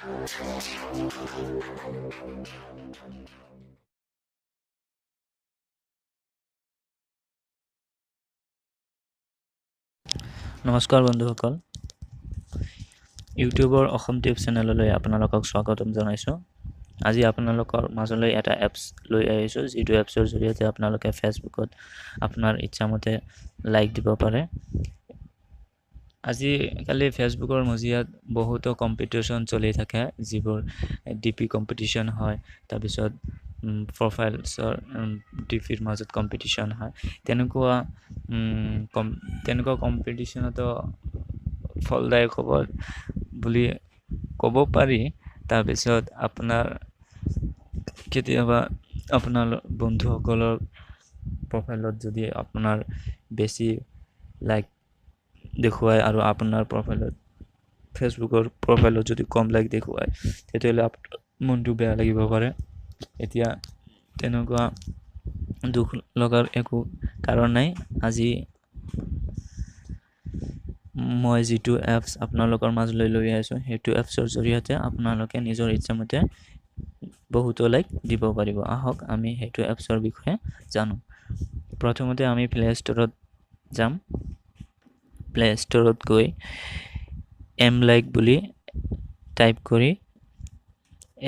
নমস্কাৰ বন্ধুসকল, ইউটিউবৰ অসম টিউব চেনেললৈ আপোনালোকক স্বাগতম জনাইছোঁ। আজি আপোনালোকৰ মাজলৈ এটা এপছ লৈ আহিছোঁ, যিটো এপছৰ জৰিয়তে আপোনালোকে ফেচবুকত আপোনাৰ ইচ্ছামতে লাইক দিব পাৰে। আজিকালি ফেচবুকৰ মজিয়াত বহুতো কম্পিটিশ্যন চলি থাকে, যিবোৰ ডি পি কম্পিটিশ্যন হয়, তাৰপিছত প্ৰফাইলছৰ ডি পিৰ মাজত কম্পিটিশ্যন হয়। তেনেকুৱা তেনেকুৱা কম্পিটিশ্যনতো ফলদায়ক হ'ব বুলি ক'ব পাৰি। তাৰপিছত আপোনাৰ কেতিয়াবা আপোনাৰ বন্ধুসকলৰ প্ৰফাইলত যদি আপোনাৰ বেছি লাইক দেখুৱায় আৰু আপোনাৰ প্ৰফাইলত ফেচবুকৰ প্ৰফাইলত যদি কম লাইক দেখুৱায়, তেতিয়াহ'লে আপোনাৰ মনটো বেয়া লাগিব পাৰে। এতিয়া তেনেকুৱা দুখ লগাৰ একো কাৰণ নাই। আজি মই যিটো এপছ আপোনালোকৰ মাজলৈ লৈ আহিছোঁ, সেইটো এপছৰ জৰিয়তে আপোনালোকে নিজৰ ইচ্ছামতে বহুতো লাইক দিব পাৰিব। আহক আমি সেইটো এপছৰ বিষয়ে জানো। প্ৰথমতে আমি প্লে' ষ্ট'ৰত যাম। প্লে' ষ্ট'ৰত গৈ এম লাইক বুলি টাইপ কৰি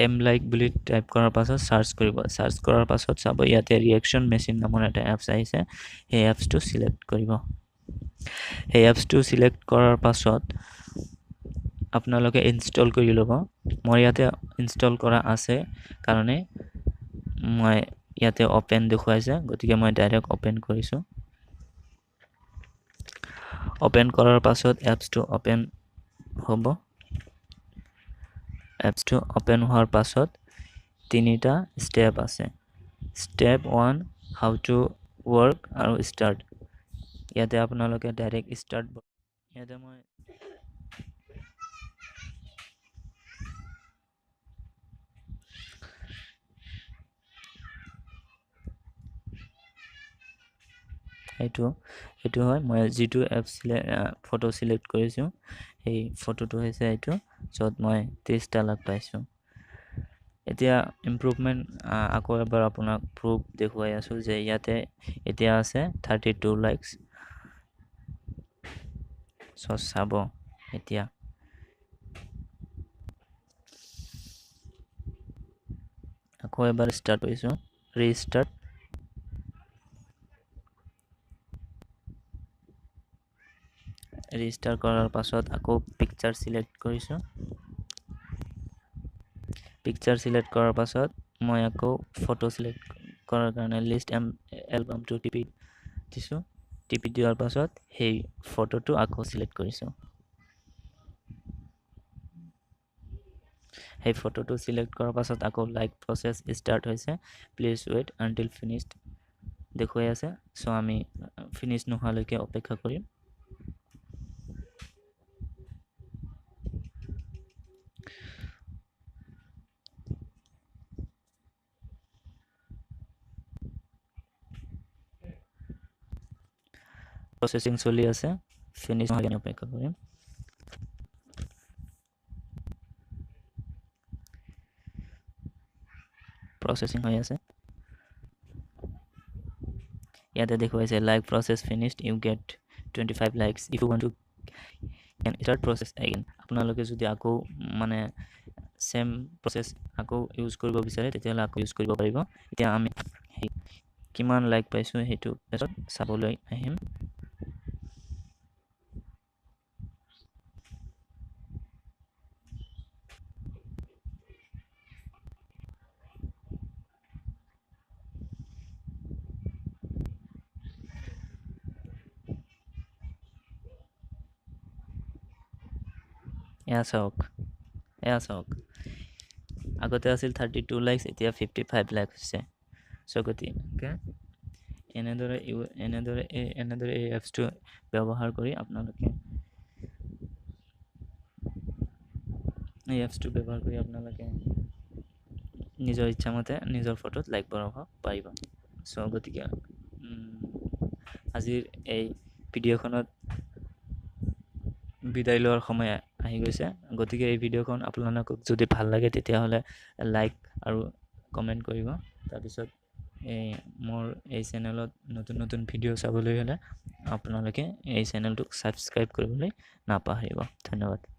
এম লাইক বুলি টাইপ কৰাৰ পাছত চাৰ্চ কৰিব। চাৰ্চ কৰাৰ পাছত চাব ইয়াতে ৰিয়েকশ্যন মেচিন নামৰ এটা এপছ আহিছে, সেই এপছটো চিলেক্ট কৰিব। সেই এপছটো চিলেক্ট কৰাৰ পাছত আপোনালোকে ইনষ্টল কৰি ল'ব। মই ইয়াতে ইনষ্টল কৰা আছে কাৰণে মই ইয়াতে অ'পেন দেখুৱাইছে, গতিকে মই ডাইৰেক্ট অ'পেন কৰিছোঁ। অ'পেন কৰাৰ পাছত এপছটো অ'পেন হ'ব। এপছটো অ'পেন হোৱাৰ পাছত তিনিটা ষ্টেপ আছে। ষ্টেপ 1, how to work আৰু ষ্টাৰ্ট। ইয়াতে আপোনালোকে ডাইৰেক্ট ষ্টাৰ্ট, ইয়াতে মই সেইটো হয়, মই যিটো এপ ফটো চিলেক্ট কৰিছোঁ সেই ফটোটো হৈছে এইটো, য'ত মই 30টা লাখ পাইছোঁ। এতিয়া ইম্প্ৰুভমেণ্ট আকৌ এবাৰ আপোনাক প্ৰুফ দেখুৱাই আছোঁ যে ইয়াতে এতিয়া আছে 32 লাইকছ। চ' চাব এতিয়া আকৌ এবাৰ ষ্টাৰ্ট কৰিছোঁ, ৰিষ্টাৰ্ট। ৰিষ্টাৰ্ট কৰাৰ পাছত আকৌ পিকচাৰ চিলেক্ট কৰিছোঁ। পিকচাৰ চিলেক্ট কৰাৰ পাছত মই আকৌ ফটো চিলেক্ট কৰাৰ কাৰণে লিষ্ট এলবামটো টিপি দিছোঁ। টিপি দিয়াৰ পাছত সেই ফটোটো আকৌ চিলেক্ট কৰিছোঁ। সেই ফটোটো চিলেক্ট কৰাৰ পাছত আকৌ লাইক প্ৰচেছ ষ্টাৰ্ট হৈছে। প্লিজ ৱেইট আনটিল ফিনিছড দেখুৱাই আছে। চ' আমি ফিনিছ নোহোৱালৈকে অপেক্ষা কৰিম। প্ৰচেছিং চলি আছে, ফিনিছ নোহোৱালৈকে অপেক্ষা কৰিম। প্ৰচেছিং হৈ আছে। ইয়াতে দেখুৱাইছে like process finished, you get 25 likes, if you want to can start process again. আপোনালোকে যদি আকৌ মানে ছেম প্ৰচেছ আকৌ ইউজ কৰিব বিচাৰে, তেতিয়াহ'লে আকৌ ইউজ কৰিব পাৰিব। এতিয়া আমি সেই কিমান লাইক পাইছোঁ সেইটো পিছত চাবলৈ আহিম। এয়া চাওক, এয়া চাওক, আগতে আছিল 32 লাইকছ, এতিয়া 55 লাইক হৈছে। চ' গতিকে এনেদৰে এনেদৰে এই এপছটো ব্যৱহাৰ কৰি আপোনালোকে এই এপছটো ব্যৱহাৰ কৰি আপোনালোকে নিজৰ ইচ্ছামতে নিজৰ ফটোত লাইক বঢ়াব পাৰিব। চ' গতিকে আজিৰ এই ভিডিঅ'খনত বিদায় লোৱাৰ সময় আহি গৈছে। গতিকে এই ভিডিঅ'খন আপোনালোকক যদি ভাল লাগে, তেতিয়াহ'লে লাইক আৰু কমেণ্ট কৰিব। তাৰপিছত এই মোৰ এই চেনেলত নতুন নতুন ভিডিঅ' চাবলৈ হ'লে আপোনালোকে এই চেনেলটোক ছাবস্ক্ৰাইব কৰিবলৈ নাপাহৰিব। ধন্যবাদ।